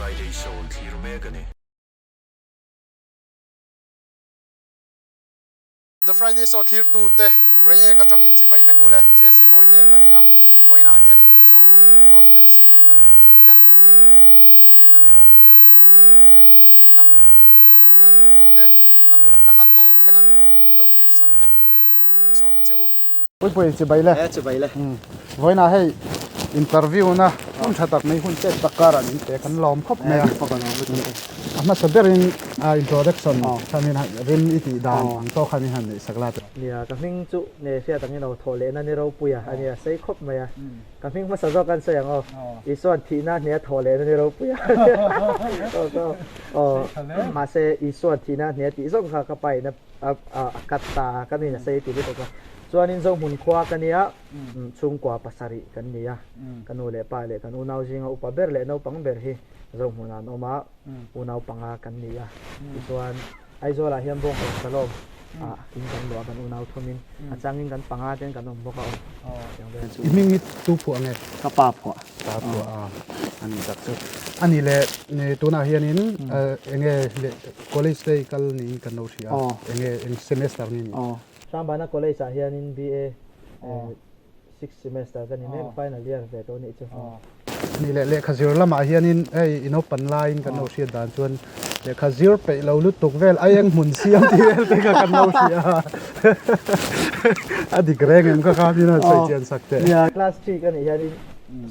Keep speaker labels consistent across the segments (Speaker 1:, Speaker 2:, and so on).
Speaker 1: Friday Show an thlir mek a ni.
Speaker 2: The Friday Show thlirtute Reiek atangin chibai vek ule. Jesse Mawitea ka ni a, vawiinah hianin Mizo Gospel Singer kan neih that ber te zinga mi thawhlehna ni ropuia Puipuia interview na ka rawn nei dawn a ni a, thlirtute a bul atanga tawp thlenga min lo thlir sak vek turin kan sawm a che u. Puipui chibai le.
Speaker 3: E chibai le.
Speaker 2: Vawiinah hei interview na hun tha tak mai hun chet tak karah min pe kan lawm khawp mai a. A hmasa berin introduction khanin rim i tih dan ang tawk khan i han neih sak la.
Speaker 3: Nia, ka hming chu nge hriat angin lo thawh lehna ni ropui a, a nia sei khawp mai a. Ka hming hmasa zawk an sawi ang aw. Isuan thihna hne a thawh lehna ni ropui a. Aw, mahse Isuan thihna hne tih zawk kha ka pa in a a kat ta a, ka nuin a sei ti lutuk a. Chuanin Zohmun khua ka nia, chhungkua pasarih kan ni a. Ka nu leh pa leh kan unau zinga upa ber leh naupang ber hi Zohmunah an awm a, unau panga kan ni a. Tichuan Aizawlah hian Bawngkawn Shalom ah in kan luah a, kan unau thumin a changin kan panga ten kan awm bawk a aw.
Speaker 2: I hming hi tu phuah nge?
Speaker 3: Ka pa phuah.
Speaker 2: Pa phuah a, a ni tak chu. A ni leh tunah hianin enge leh College te i kal niin kan lo hria a, enge eng semester nge ni?
Speaker 3: Hrambana College ah hianin BA sixth semester ka ni mek, final year ve tawh nih chu.
Speaker 2: Nih leh lehkha zir lamah hianin hei i naupan laiin kan lo hriat dan chuan lehkha zir peih lo lutuk vel ai eng hmun siam tih vel te kha kan lo hria a, a dik reng em kha kha min han sawi chian sak teh.
Speaker 3: Nia, class three ka nih hianin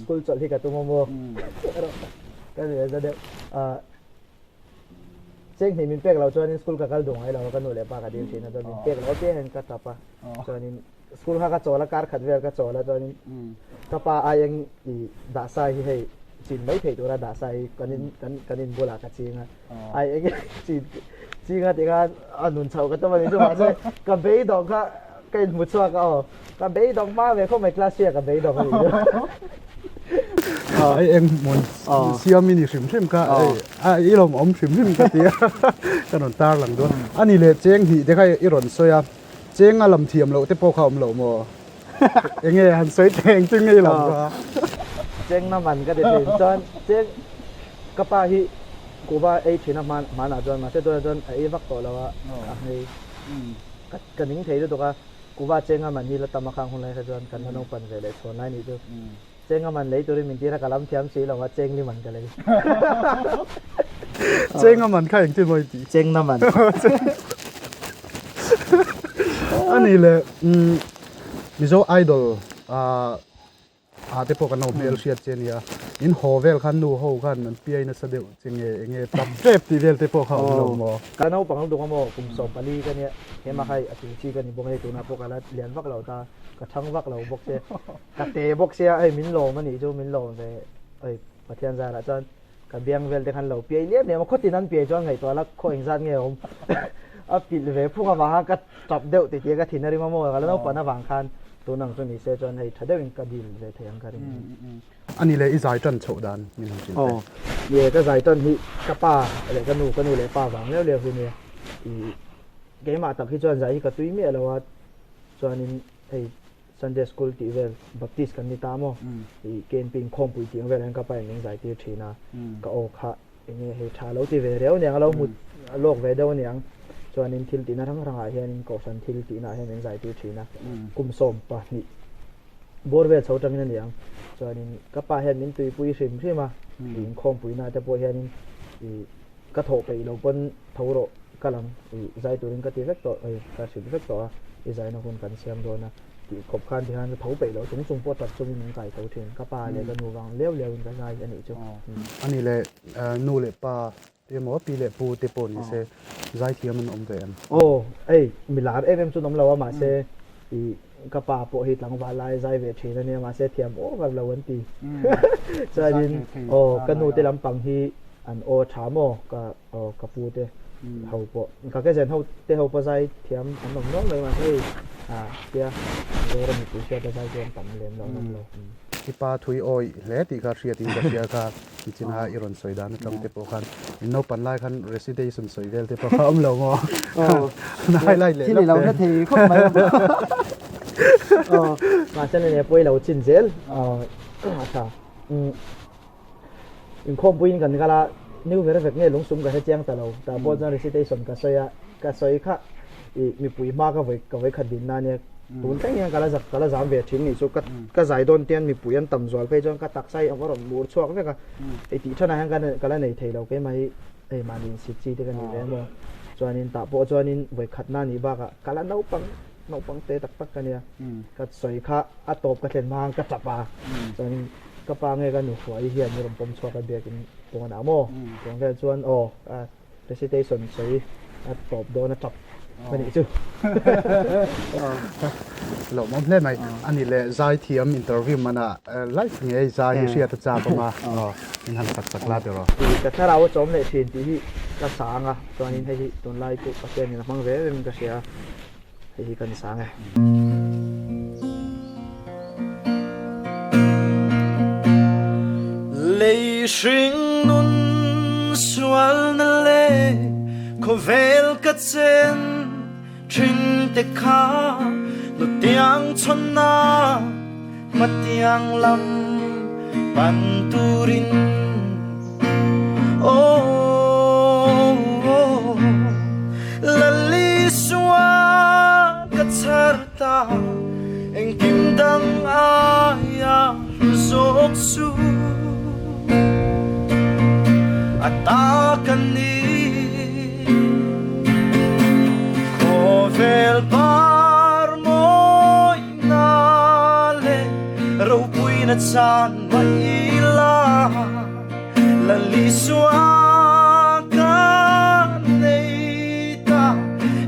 Speaker 3: school chawlh hi ka tum a maw? Ka ni ve za deuh. Cheng hnih min pek loh chuanin school ka kal duh ngai lo a, ka nu leh pa ka dil thin a, chuan min pek loh apiangin ka tap a, chuanin school kha ka chawl a, kar khat vel ka chawl a, chuanin ka pa aieng i dah sai hi hei chin mai theih tura dah sai hi kan in kan kan in bulah ka ching a, aieng chin ching a tih khan a nun chhoh ka tum a ni chu mahse ka beidawng kha ka inhmu chhuak a aw, ka beidawng hma ve khawp mai class three ah ka beidawng a nih chu.
Speaker 2: Ai eng hmun siam i ni hrim hrim kha a i lawm awm hrim hrim ka ti a ka rawn tar lang dawn a ni leh cheng hnih te kha i rawn sawi a cheng a lam thiam loh te pawh kha awm loh maw enge han sawi teh engtin nge i lam kha
Speaker 3: cheng na man ka ti thin chuan cheng ka pa hi kuhva ei thin a hman hmanah chuan mahse tunah chuan a ei vak tawh lo a a hmei ka ning thei lutuk a Kuva chenga man hi la tam a khang hun lai kha chuan kan la naupan ve leh chhuan lai nih chu. Chenga man lei turin min tir a, ka lam thiam si lo a, cheng li man ka lei.
Speaker 2: Chenga man kha engtin maw i tih?
Speaker 3: Cheng na man.
Speaker 2: A nih leh Mizo Idol ah Ah te pawh kan lo hmel hriat che ania, in haw vel khan nu ho khan an piai nasa deuh che nge enge tap tep tih vel te pawh kha awm lo maw?
Speaker 3: Ka naupang lutuk a maw, kum 14 ka nia, hema kha a tui chi ka ni bawk hei tunah pawh ka la lian vak lo ta, ka thang vak lo bawk che, ka te bawk sia hei min lawm a nih chu min lawm ve hei Pathian zarah chuan ka biang vel te khan lo piai liam liam a, khawtin an piai chuan ngaihtuah la khaw engzat nge awm a pilh ve phung avanga ka tap deuh tih tih ka thin a rim a maw ka la naupang avang khan Tun ang chu ni se chuan hei tha deuhin ka deal ve thei ang ka ring.
Speaker 2: A ni le, i zai tan chhoh dan min han hrilh teh.
Speaker 3: Aw, ni e, ka zai tan hi ka pa leh ka nu, ka nu leh pa vang leu leu hi nia. I keimah tak hi chuan zai hi ka tui miah lo a, chuanin hei Sunday school tih vel Baptist kan ni ta maw, i KNP inkhawmpui tih ang vel hian ka pa in min zai tir thin a, ka aw kha Enge hei tha lo ti ve reu aniang a lo hmu lawk ve deuh aniang. Chuanin thil tihna hrang hrangah hianin kohhran thil tihnaah hian min zaitir thin a, kum 12 bawr vel chho tangin aniang. Chuanin ka pa hian min tuipui hrim hrim a, i inkhawmpuina te pawh hianin i ka thawh peih lo pawn tho rawh ka lang i zai turin ka ti vek tawh, ka hrilh vek tawh a, i zaina hun kan siam dawn a. Tih khawp khan ti khan ka tho peih loh chung chung pawh tap chungin min kai tho thin. Ka pa leh ka nu vang leu leuin ka zai a nih chu.
Speaker 2: Ani leh nu leh pa emaw pi leh pu te pawh ni se zaithiam an awm ve em?
Speaker 3: Aw, hei mi lar em em chu an awm lo a mahse i ka pa pawh hi tlangval lai zai ve thin a nia mahse thiam over lo an ti. Chuanin aw ka nu te lampang hi an aw tha maw ka aw ka pu te ho pawh ka ke zen ho te ho pawh zai thiam an awm nual mai mahse hei ah tia Mizoram mipui hriat a zai chu an tam lem lo an awm lo.
Speaker 2: I pa thui awi hle tih kha hriat in ka hria kha nichin a i rawn sawi dan atang te pawh khan in naupan lai khan recitation sawi vel te pawh kha awm lo maw an highlight leh
Speaker 3: lawk te. Thil i lo hre thei khawp mai aw mahse nene pawh i lo chin zel a tha. Inkhawmpuiin kan kal a, New Vervek nge lungsum ka hre chiang ta lo. Tah pawh chuan recitation ka sawi a, ka sawi kha ih mipui hma ka vawi ka vawi khat din na ania. Tun thleng hian ka la zak ka la zam ve thin nih chu ka ka zai dawn te hian mipui an tam zual phei chuan ka taksa hi a va rawn mur chhuak vek a. Hei tih thanah hian ka ka la nei thei lo keimah hi hei mahni insit chi te ka ni ve emaw. Chuanin tah pawh chuanin vawi khatna nih bakah ka la naupang naupang te tak tak ka nia. Ka sawi kha a tawp ka thlen hma khan ka tap a chuanin ka pa nge ka nu hruai hian i rawn pawm chhuak a biakin pawnah maw tiang vel chuan aw recitation sawi a tawp dawn a tap ka nih chu.
Speaker 2: Lawmawm hle mai. Ani leh zaithiam interview manah live ngei zai hi hriat a chak awm a, in han sak sak la tiraw.
Speaker 3: Ka thlarau a chawm leh thin tih hi ka sang a, chuanin hei hi tunlai chu Pathianin a hmang ve em em in ka hria a. Hei hi kan sang e.
Speaker 1: Lei hring nun sualna le khawvel ka chen thin te kha nutiang chhawnna hmatiang lam pan turin Oh, Lalisua ka chhar ta engkim dang aia hlu zawk chu a ta ka ni. Khawvel par mawi Na le ropuina chan mai la Lalisua ka nei ta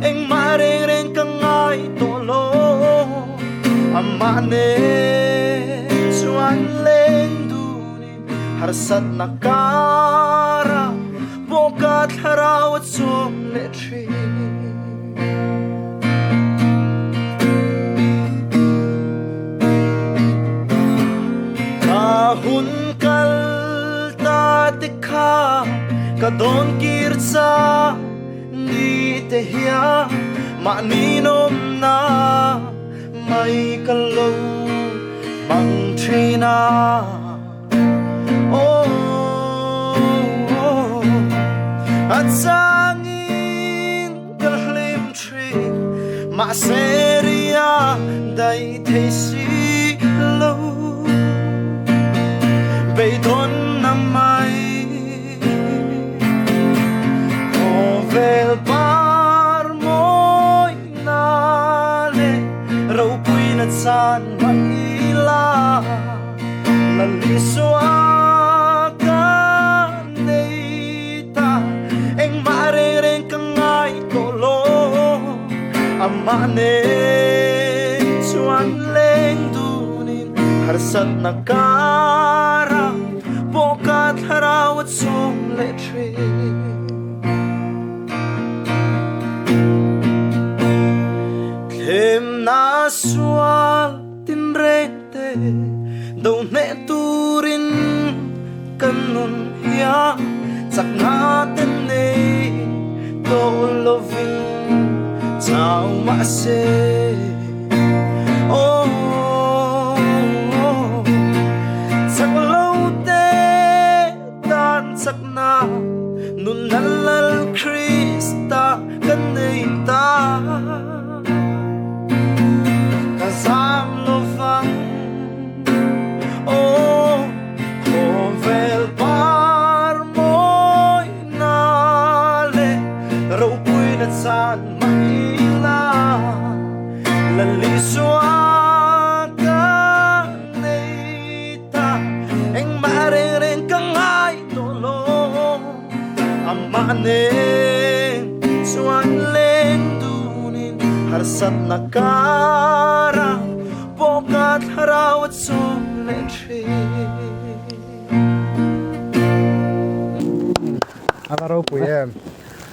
Speaker 1: engmah reng reng ka ngai tawh lo Amah nen chuan leng dunin harsatna karah pawh ka thlarau a chawm leh thin. Ka hun kal ta te kha ka dawn kir cha ni te hian mahni nawmna mai ka lo hmang thin a. A changin ka hlim thin mahse ria daih thei si lo beidawn na mai khawvel par mawi na leh ropui na chan mai la. Lalisua ka nei ta engmah reng reng ka ngai tawh lo amah nen chuan leng dunin harsatna karah pawh ka thlarau a chawm leh thin. Thlemna sual tinreng te do hneh turin kan nun hian chakna te nei tawh lovin chau mahse oh chak lo te tan chakna nun Lal Krista kan nei ta. Ka zam lovang aw khawvel par mawi na leh ropui na chan mai la Lalisua ka nei ta engmah reng reng ka ngai tawh lo. Amah nen chuan leng dunin harsatna karah pawh ka thlarau a chawm leh thin.
Speaker 2: A va ropui em?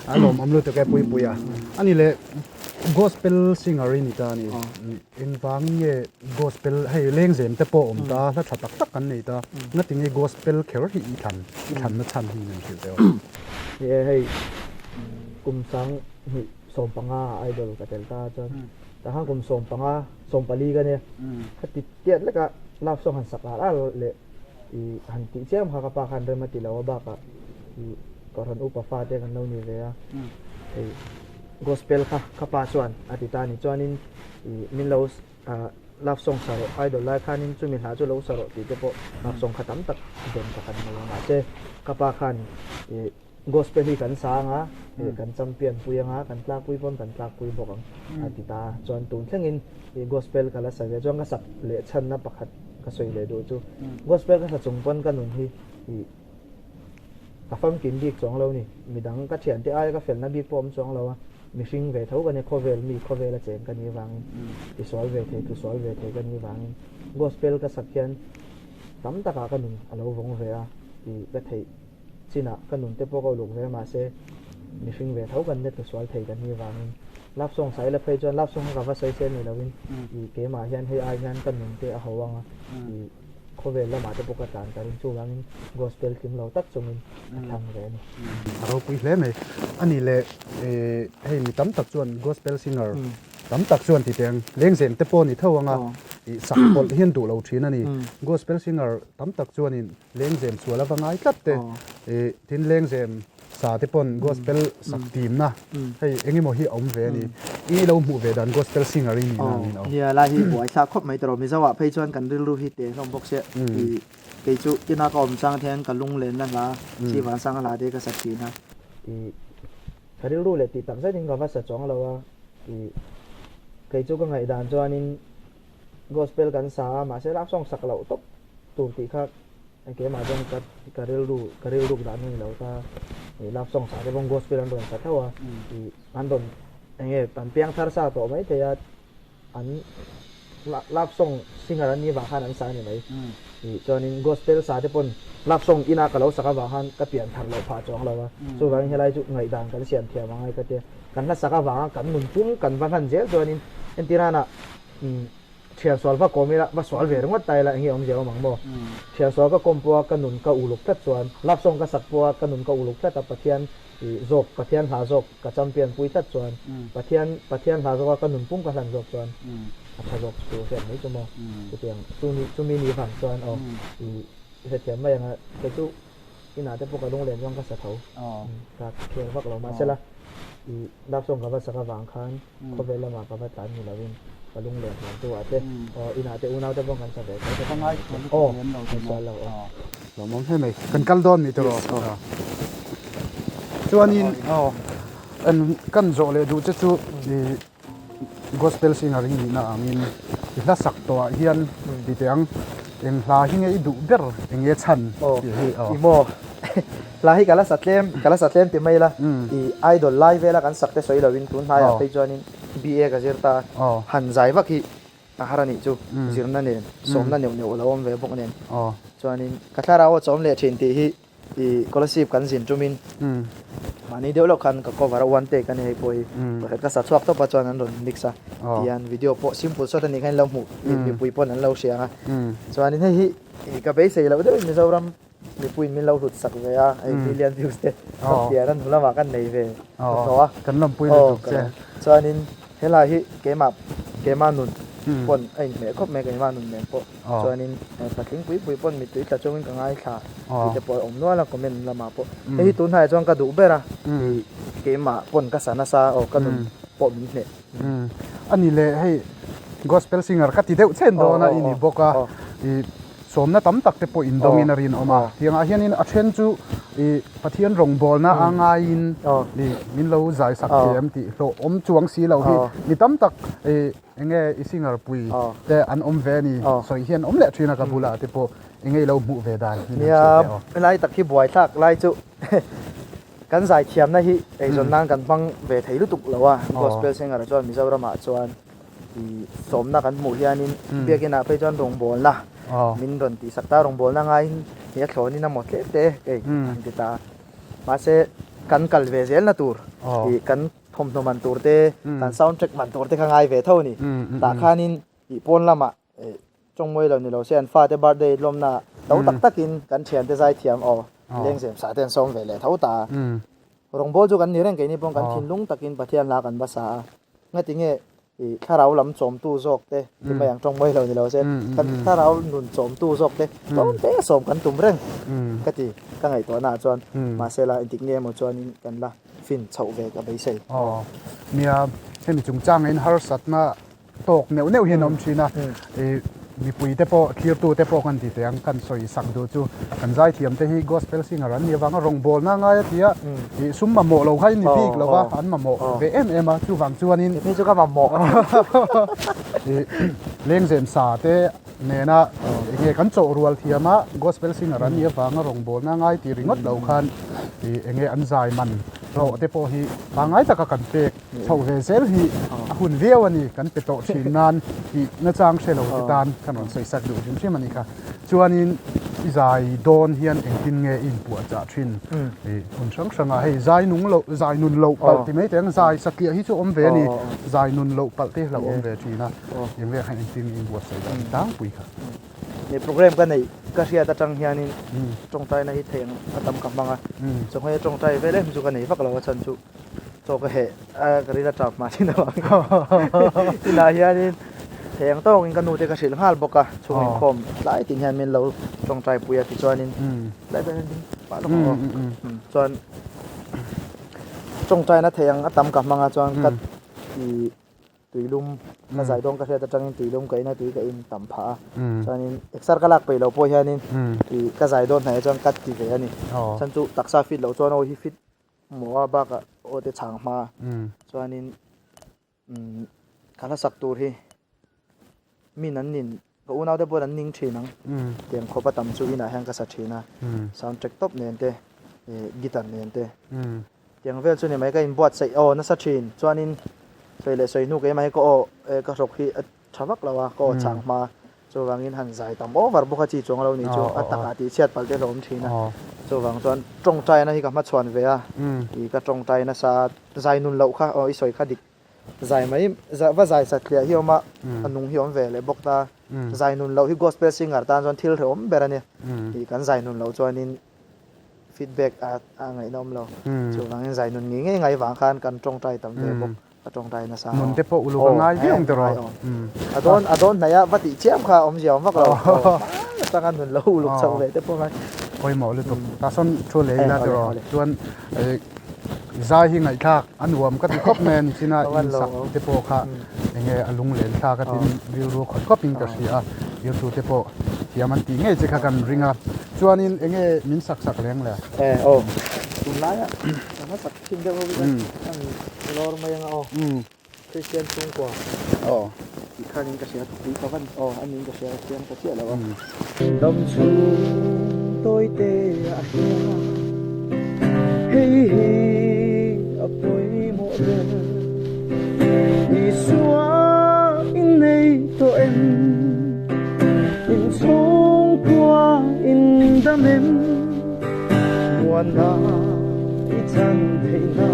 Speaker 2: A lawmawm lutuk e Puipuia. Ani leh Gospel singer i ni ta a ni. Engvangin nge gospel hei lengzem te pawh awm ta, hla tha tak tak kan nei ta. Ngati nge gospel kher hi i thlan, i thlanna chhan hi min hrilh teh aw.
Speaker 3: Ni e hei kum 2015 ah idol ka tel ta chuan tah khan kum 15 14 ka nia. Khati tiat leka love song han sak lar lar leh i han tih chiam kha ka pa khan rem a ti lo a bakah i. Kohhran upa fate kan lo ni ve a, hei gospel kha ka pa chuan a ti ta a ni. Chuanin ih min lo love song sa rawh, idol lai khanin chumi hla chu lo sa rawh tih te pawh love song kha tam tak den ka kan nei a. Mahse ka pa khan ih gospel hi kan sa ang a, ih kan champion pui ang a, kan tlakpui pawn kan tlakpui bawk ang a ti ta a. Chuan tun thlengin ih gospel ka la sa ve a, chuan ka sak leh chhanna pakhat ka sawi leh duh chu gospel ka sa chung pawn ka nun hi ih Ka famkim bik chuang lo ni. Midang ka thiante aia ka felna bik pawh awm chuang lo a, mihring ve tho ka ni, khawvel mi khawvela cheng ka nih vangin, tisual ve thei, tlusual ve thei ka nih vangin Gospel ka sak hian tam takah ka nun a lo vawng ve a tih ka theih chinah ka nun te pawh ka uluk ve mahse mihring ve tho kan ni, tlusual thei ka nih vangin Love song sawi la phei chuan love song kha ka va sawi se ni loin ih keimah hian hei ai hian ka nun te a ho ang a ih Khawvel lamah te pawh ka tlan ka ring chuvangin gospel tling lo tak chungin ka thlang ve a ni.
Speaker 2: A ropui hle mai. A nih leh hei mi tam tak chuan gospel singer tam tak chuan ti teh ang lengzem te pawh a ni tho ang a, ih sak pawlh hian duh lo thin a ni. Gospel singer tam tak chuanin lengzem sual a va ngai tlat te, ih tin lengzem Sa te pawn gospel sak timna hei eng emaw hi a awm ve a ni. I lo hmuh ve dan gospel singer i nihna ang in aw.
Speaker 3: Nia lai hi buai thlak khawp mai tawh Mizo ah phei chuan kan rilru hi teh hlawm bawk sia. I kei chu ina ka awm chang hian ka lunglenna hla chi vansanga hla te ka sa thin a. I ka rilru leh tih tak zet in ka va sa chuang lo a. I kei chu ka ngaihdan chuanin gospel kan sa a mahse love song sak loh tawp tur tih kha Keimah chuan ka ka rilru ka rilruk dan a ni lo ta ih love song sa te pawh gospel an rawn sa tho a ih an rawn eng nge an piang thar sa tawh mai thei a an love song singer an nih vang khan an sa a ni mai ih chuanin gospel sa te pawn love song ina ka lo sak avang khan ka pian thar loh phah chuang lo a chuvangin helai chu ngaihdan kan siam thiam angai ka tia kan hla sak avanga kan nun pum kan va hlan zel chuanin entir hanah umm Thian sual va kawm ila, va sual ve ringawt ta ila enge awmzia awm ang maw? Thian sual ka kawm pawha ka nun ka uluk tlat chuan, love song ka sak pawha ka nun ka uluk tlat a, Pathian ih zawk, Pathian hla zawk ka champion pui tlat chuan, Pathian, Pathian hla zawka ka nun pum ka hlan zawk chuan a tha zawk chu hriat mai chu maw? Chutiang, chumi, chumi ni vang chuan aw ih hrethiam mai anga kei chu inah te pawh ka lunglen chuan ka sa tho, ka khel vak lo mahsela ih love song ka va sak avang khan, Khawvel lamah ka va tlan ni lovin ka lung leh hmuan tu ah te aw inah te unau te pawh kan sa ve tho te
Speaker 2: Ka ngai thaw lutuk lem lo tih
Speaker 3: sual lo aw.
Speaker 2: Lawmawm hle mai kan kal dawn ni tawh aw. Chuanin aw en kan zawh leh duh che chu i gospel singer i nihna angin i hla sak tawh ah hian ti teh ang eng hla hi nge i duh ber eng nge chhan tih hi
Speaker 3: aw. I maw Hla hi ka la sa tlem, ka la sa tlem ti mai ila, i idol lai vela kan sak te sawi loin tun hnaiah phei chuanin BA ka zir ta a, han zai vak hi a har a nih chu, zirna nen, sawmna neuh neuh a lo awm ve bawk nen. Chuanin ka thlarau a chawm leh thin tih hi i scholarship kan zin tumin mahni deuh loh khan ka cover a, one take a ni hei pawh hi, pakhat ka sa chhuak tawp a chuan an rawn mix a, tihian video pawh simple sawt a nih khan in lo hmuh, mipui pawn an lo hria ang a, chuanin hei hi ka beisei loh deuhin Mizoram Mipuiin min lo hlut sak ve a, hei million views te ka pian a hnu lamah kan nei ve hnawh a.
Speaker 2: Kan lawmpui lutuk che.
Speaker 3: Chuanin helai hi keimah keimah nun pawn a inhmeh khawp mai keimah nun nen pawh. Chuanin patling pui pui pawn mittui tla chungin ka ngaithla tih te pawh a awm nual a comment lamah pawh. Hei hi tunhnaiah chuan ka duh ber a, keimah pawn ka sa nasa aw ka nun pawh min hneh.
Speaker 2: Ani leh hei gospel singer ka ti deuh chhen dawn a i ni bawk a, Sawmna tam tak te pawh indawngin a rinawm a. Tiangah hianin a then chu ih Pathian rawngbawlna a ngaiin ih min lo zai sak thiam tih hlawh awm chuang si lo hi mi tam tak ih eng nge i singer pui te an awm ve a ni sawi hian awm leh thin a ka bulah te pawh eng nge i lo hmuh ve dan min han
Speaker 3: hrilh ve aw. Nia helai tak hi buaithlak lai chu kan zai thiamna hi eizawn nan kan hmang ve thei lutuk lo a gospel singer chuan Mizoramah chuan. I sawmna kan hmuh hianin biakinah phei chuan rawngbawlna min rawn tihsak ta, rawngbawlna ngaiin hi a thlawnin a maw tlem te kei an ti ta. Mahse kan kal ve zelna tur i kan thawmhnaw man tur te, kan sound track man tur te kha ngai ve tho a ni. Tah khanin i pawn lamah tawngmawi lo ni lo se an fate birthday lawmna to tak takin kan thiante zaithiam aw lengzem sa te an sawm ve leh tho ta. Rawngbâwl chu kan ni reng keini paw'n kan thinlung takin Pathian hla kan va sa a. Ngati nge? I thlarau lam chawmtu zawk te ti mai ang tawng mai lo ni lo se kan thlarau nun chawmtu zawk te tlawm te sawm kan tum reng ka ti ka ngaihtuah naah chuan mahse la engtik nge emaw chuanin kan la fin chhoh ve ka beisei.
Speaker 2: Aw nia hemi chungchanga in harsatna tawk neuh neuh hian a awm thin a i mipui te pawh thlirtu te pawh kan ti teh ang kan sawi sak duh chu kan zaithiam te hi gospel singer an nih avanga rawngbawlna a ngai a ti a ih sum mamawh lo kha i ni bik lo va an mamawh ve em em a chuvang chuanin
Speaker 3: Kei chu ka mamawh
Speaker 2: ih lengzem sa te nena eng nge kan chawh rual thiam a gospel singer an nih avanga rawngbawlna a ngai tih ringawt lo khan ih eng nge an zai man hlawh te pawh hi pangngai taka kan pek Chhoh ve zel hi a hun viau a ni, kan pe tawh thin nan tih nachang hre lo te tan kan rawn sawi sak duh hrim hrim a ni kha. Chuanin i zai dawn hian engtin nge i inpuahchah thin? I hmun hrang hrangah hei zai nung loh, zai nun loh palh ti mai teh ang, zai satliah hi chu awm ve a ni, zai nun loh palh te hi hlauhawm ve thin a, eng vel khan engtin nge i inbuatsaih dan tlangpui kha?
Speaker 3: He program ka neih ka hriat atang hianin tawngtaina hi theih ang a tam ka hmang a, chawhmeh tawngtai vel em chu ka nei vak lo a chhan chu chaw ka heh a ka ril a tap mah thin avang inah hianin thei ang tawkin ka nu te ka hrilh nghal bawk a chhung inkhawm tlai tin hian min lo tawngtai pui a tichuanin tlai vel hian ding pah lawk ang aw chuan tawngtaina thei ang a tam ka hmang a chuan ka ih Tuilum ka zai dawn ka hriat atangin tuilum ka in a tui ka in tam phah a chuanin exer ka lak peih loh pawh hianin ih ka zai dawn hnaih ah chuan ka ti ve a ni chhan chu taksa fit loh chuan aw hi fit maw a bakah aw te chhang hma chuanin umm ka hlasak tur hi min an nin ka unau te pawhin an ning thin ang tiang khawp a tam chu inah hian ka sa thin a sound track tawp nen te ih guitar nen te. Tiang vel chu ni mai ka inbuatsaih aw nasa thin chuanin sawi leh sawi hnu keimah hi ka aw ka hruk hi a tha vak lo a ka aw chang hma chuvangin han zai tam over bawk a chi chuang lo ni chu a takah tih chhiat palh te hlawm thin a chuvang chuan tawngtaina hi ka hmachhuan ve a ih ka tawngtai nasa zai nun loh kha aw i sawi kha dik zai mai va zai satliah hi a awm a a nung hi a awm ve leh bawk ta zai nun loh hi gospel singer tan chuan thil hrehawm ber a ni ih kan zai nun loh chuanin feedback a a ngaihna awm lo. Chuvangin zai nun ngei ngei ngai vang khan kan tawngtai tam ve bawk. Ka tawngtai nasa.
Speaker 2: Nun te pawh uluk a ngai viau ang tiraw?
Speaker 3: A dawn a dawn hnaih a va tih chiam kha awmzia awm vak lo. Hmang atanga nun lo uluk chhoh ve te pawh ngai.
Speaker 2: Pawimawh lutuk. Tah sawn thu leh ila tiraw? Chuan zai hi ngaihthlak a nuam ka ti khawp mai a ni china insak te pawh kha enge a lunglen thlak a tin rilru khawt khawpin ka hria a. Rilru te pawh thiam an tih ngei che kha kan ring a. Chuanin enge min sak sak leng le?
Speaker 3: E aw, tunlaia ka hma sak thin deuh ho hi kan lawr mai anga aw. Kristian chhungkua
Speaker 2: aw
Speaker 3: tih khanin ka hria tui ka van aw a niin ka hria ka chiang ta chiah lo a.
Speaker 1: Dam chhung tawi te a hria hei hi a pawimawh ber Isua in nei tawh em? In chhungkua in dam em? Muanna i chan theih na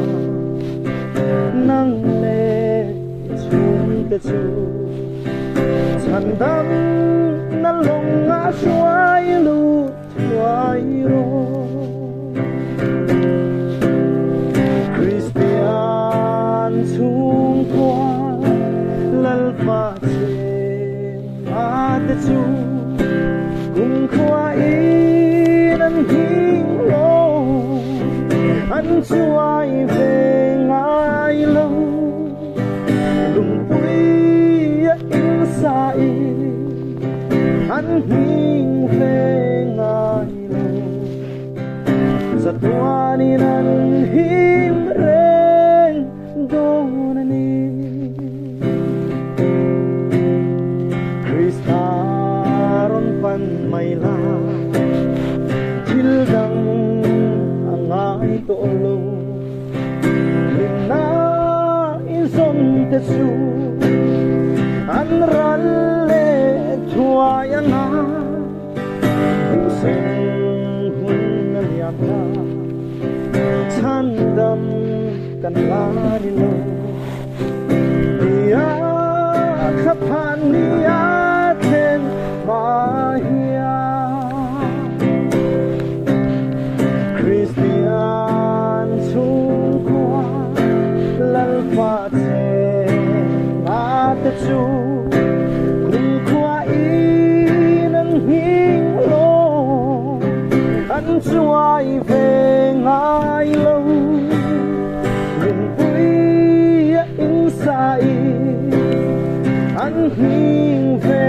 Speaker 1: nang leh i chhungte chu chhan dam na lawng ah hruai lut thuai rawh. Kristian chhungkua Lalpa che. A te chu kumkhua in an hing lo, an chuai ve ngai lo. Lungpui a in sa in an hing ve ngai lo. Chatuan in an him reng dawn a ni. Krista rawn pan mai la, thil dang a ngai tawh lo. Hlimna inzawm te chu an ral leh thuai anga, duhseng hun a liam ta, chhandam kan la ni lo. Nia kha phan nia thlen hma hian Kristian chhungkua Lalpa che a chu kumkhua in an nghing lo, an chuai ve ngai lo. Lungpui a insai an nghing ve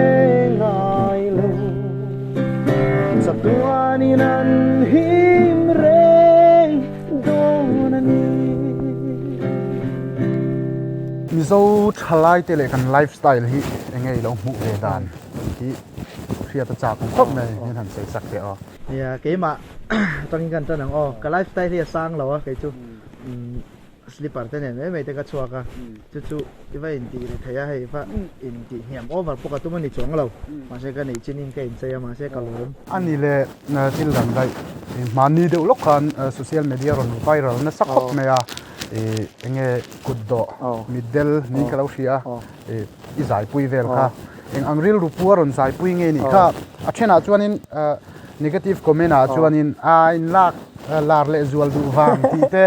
Speaker 1: ngai lo. Chatuanin an him reng dawn a ni.
Speaker 2: Mizo thalai te leh kan lifestyle hi eng nge i lo hmuh ve dan hi hriat a chak ang khawp mai min han sawi sak teh aw.
Speaker 3: Nia keimah atangin kan tan ang aw. Ka lifestyle hi a sang lo a kei chu slipper te nen mai mai te ka chhuak a chu chu i va intih ri thei a hei va intih hniam over pawh ka tum a ni chuang lo mahse ka neih chin in ka inchei a mahse ka lawm.
Speaker 2: A ni leh thil dang daih hmanni deuh lawk khan social media rawn viral nasa khawp mai a eng nge kut dawh mitdel niin ka lo hria a i zaipui vel kha eng ang rilru pu a rawn zaipui nge nih kha a thenah chuanin Negative comment ah chuanin a in lak lar leh zual duh vang tih te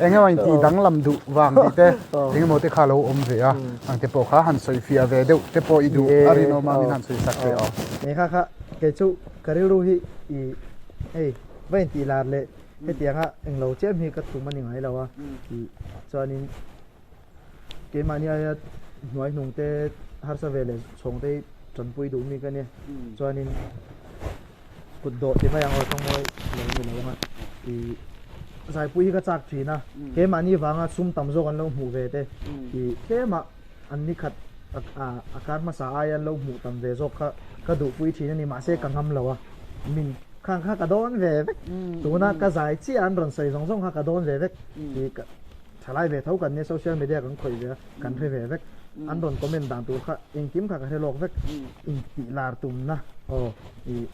Speaker 2: eng emaw in tih danglam duh vang tih te eng emaw te kha lo awm ve a ang te pawh kha han sawi fiah ve deuh te pawh i duh a rinawm a min han sawi sak ve aw.
Speaker 3: Eng kha kha kei chu ka rilru hi i hei va in tih lar leh hetianga englo chiam hi ka tum a ni ngai lo a i chuanin Keimahni aia hnuai hnung te harsa ve leh chhawng te hi tanpui duh mi ka nia. Chuanin kut dawh ti mai ang aw tawngmawi lo ni lo anga ih zaipui hi ka chak thin a. Keimahni vanga sum tam zawk an lo hmuh ve te ih tlema an ni khat a kar hmasa aia an lo hmuh tam ve zawk kha ka duhpui thin a ni. Mahse ka ngam lo a min khang kha ka dawn ve vek. Tuna ka zai chiah an rawn sawi zawng zawng kha ka dawn ve vek ih ka. Thalai ve tho kan nia social media kan khawih ve a kan hre ve vek an rawn comment dan tur kha engkim kha ka hre lawk vek intih lar tumna aw ih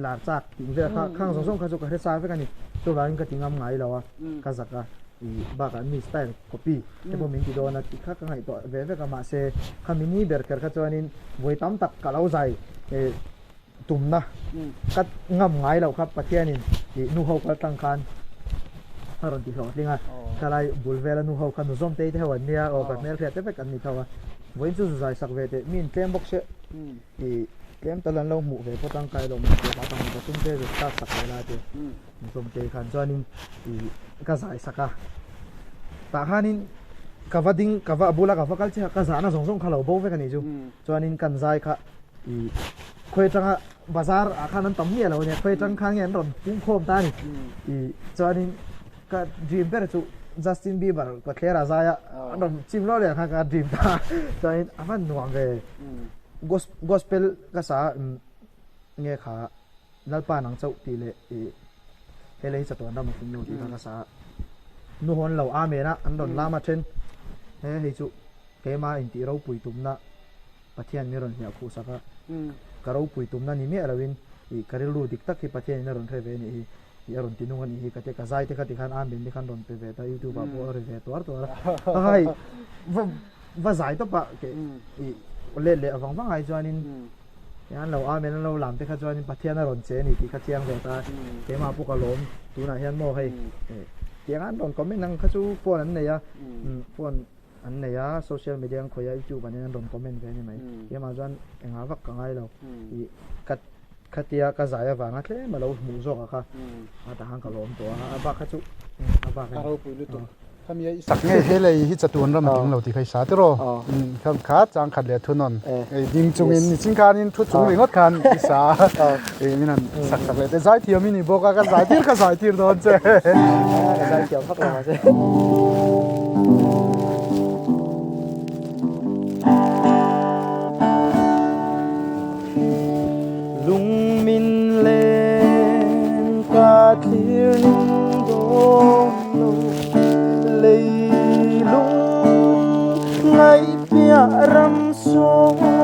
Speaker 3: lar chak tih vel kha khang zawng zawng kha chu ka hre sa vek a ni chuvangin ka ti ngam ngai lo a ka zak a ih bakah mi style copy te pawh min ti dawn a tih kha ka ngaihtuah ve vek a mahse khami ni ber kher kha chuanin vawi tam tak ka lo zai ih tumna ka ngam ngai loh kha Pathianin ih nu ho kal tlang khan a rawn ti hlawhtling a, thalai bul vela nu ho kha nu zawm tei te ho an nia aw ka hmelhriat te vek an ni tho a, vawiin chu zu zai sak ve teh mi in tlem bawk sia ih tlem tal an lo hmuh ve pawh tangkai lo mai tih vang ka tum te zu start sak ve lai te nu zawm tei khan chuanin ih ka zai sak a tah khanin ka va ding ka va bula ka va kal chiah ka zahna zawng zawng kha lo bo vek a nih chu chuanin kan zai kha. I khawi atanga bazar ah khan an tam miah lo ania khawi atang khan nge an rawn pung khawm ta a ni i chuanin ka dream ber chu Justin Bieber kawtthler ah zai a an rawn chim lawk leh kha ka dream ta chuanin a van nuam ve gospel ka sa nge kha Lalpa nang chauh tih leh i he lei chatuan ram a tling lo tih kha ka sa a nu hawn lo amen a an rawn lam a then he hei chu keima intih ropui tumna Pathian min rawn hliah khuh sak a, ka ropui tumna ni miah loin ih ka rilru dik tak hi Pathianin a rawn hre ve a nih hi, ih a rawn ti nung a nih hi ka ti a, ka zai te kha tikhan Amen te khan rawn pe ve ta, YouTube ah pawh a ri ve tuar tuar a, ka hai va va zai tawp a ke ih let leh avang vang ai chuanin an lo Amen an lo lam te kha chuanin Pathian a rawn che a ni tih kha chiang ve ta, keimah pawh ka lawm tunah hian maw hei tiang an rawn comment ang kha chu phone an nei a, phone An nei a, social media an khawih a, youtube ah hian an rawn comment ve a ni mai. Keimah chuan engah vak ka ngai lo. Ih ka khatia ka zai avanga tlem a lo hmuh zawk a kha a tah khan ka lawm tawh a, a bak kha chu a bak a ni.
Speaker 2: Ka ropui lutuk. Khami a i sak nge he lei hi chatuan ram a tling lo tih kha i sa tiraw? Kham kha chang khat leh thunawn ei ding chungin nichin khanin thu chung ringawt khan i sa a, ih min han sak sak leh te zaithiam i ni bawk a, ka zaitir ka zaitir dawn che.
Speaker 3: Ka zaithiam vak lo mahse.
Speaker 1: Lung min len ka thlir ning dawn lo lei lung ngaihpiah ram sawn.